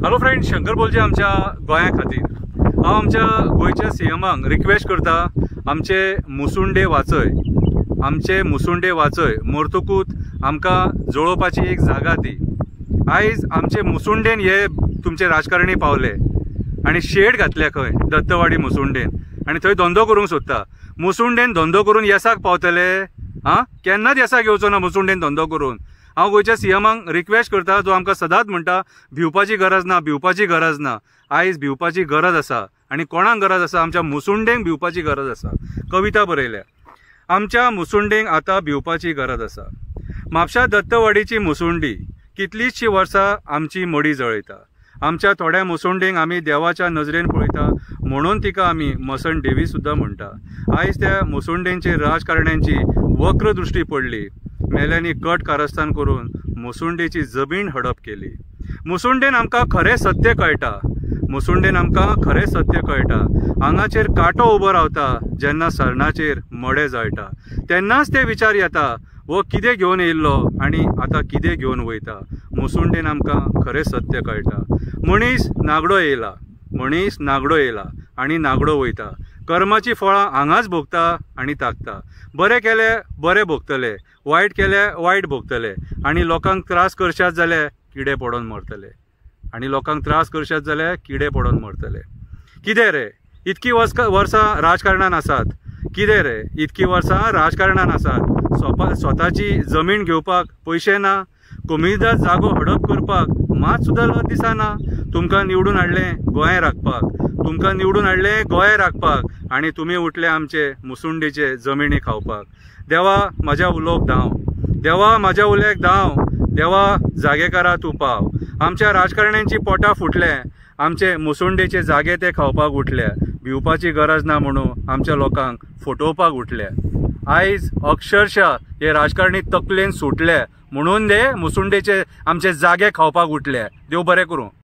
Hello friend, Shankar बोलचे आमच्या गोंया खातीर हांव आमच्या गोंयच्या सीएमाक रिक्वेस्ट करता, आमचे मुसुंडे वाचय, आमचे मुसुंडे वाचय. मरतकूच आमकां जळोवपाची एक जागा ती. आयज आमचे मुसुंडेन हे तुमचे राजकारणी पावले आनी शेड घातल्या खंय दत्तवाडी मुसुंडेन, आनी थंय धंदो करूंक सोदता. मुसुंडेन धंदो करून येसाक पावतले? आं, केन्नाच येसाक येवचो ना मुसुंडेन धंदो करून. हांव गोंयच्या सीएमाक रिक्वेस्ट करता, जो आमकां सदांच म्हणटा भिवपाची गरज ना, भिवपाची गरज ना. आयज भिवपाची गरज आसा. आनी कोणाक गरज आसा? आमच्या मुसुंडेंक भिवपाची गरज आसा. कविता बरयल्या. आमच्या मुसुंडेंक आतां भिवपाची गरज आसा. म्हापशा दत्तवाडीची मुसुंडी कितलींचशी वर्सां आमची मडी जळयता. आमच्या थोड्या मुसुंडेंक आमी देवाच्या नजरेन पळयता, म्हणून तिका आमी मसण देवी सुद्दां म्हणटा. आयज त्या मुसुंडेंची राजकारण्यांची वक्र दृश्टी पडली. मेल्यांनी कट कारस्थान करून मुसुंडेची जमीन हडप केली. मुसुंडेन आमकां खरें सत्य कळटा, मुसुंडेन आमकां खरें सत्य कळटा. आंगाचेर कांटो उबो रावता जेन्ना सरणाचेर मडें जळटा, तेन्नाच ते विचार येता, हो कितें घेवन येयल्लो आनी आतां कितें घेवन वयता. मुसुंडेन आमकां खरें सत्य कळटा. मनीस नागडो येयला, मनीस नागडो येयला आनी नागडो वयता. कर्माची फळां हांगाच भोगता आनी ताकता. बरें केलें बरें भोगतले, वायट केलें वायट भोगतले. आनी लोकांक त्रास करशात जाल्यार किडे पडोन मरतले, आनी लोकांक त्रास करशात जाल्यार किडे पडोन मरतले. कितें रे इतकी वर्सां राजकारणान आसात, कितें रे इतकी वर्सां राजकारणान आसात, स्वताची जमीन घेवपाक पयशे ना, कोमुनिदाद जागो हडप करपाक मात सुद्दां लज दिसना. तुमकां निवडून हाडलें गोंय राखपाक, तुमकां निवडून हाडलें गोंय राखपाक, आनी तुमी उठले आमचे मुसुंडेचे जमिनी खावपाक. देवा म्हज्या उलोवप धांव, देवा म्हज्या उल्याक धांव, देवा जागेकारा तूं पाव. आमच्या राजकारण्यांची पोटां फुटले, आमचे मुसुंडेचे जागे ते खावपाक उठले. भिवपाची गरज ना म्हणून आमच्या लोकांक फटोवपाक उठले. आयज अक्षरशः हे राजकारणी तकलेन सुटले म्हणून ते मुसुंडेचे आमचे जागे खावपाक उठले. देव बरें करूं.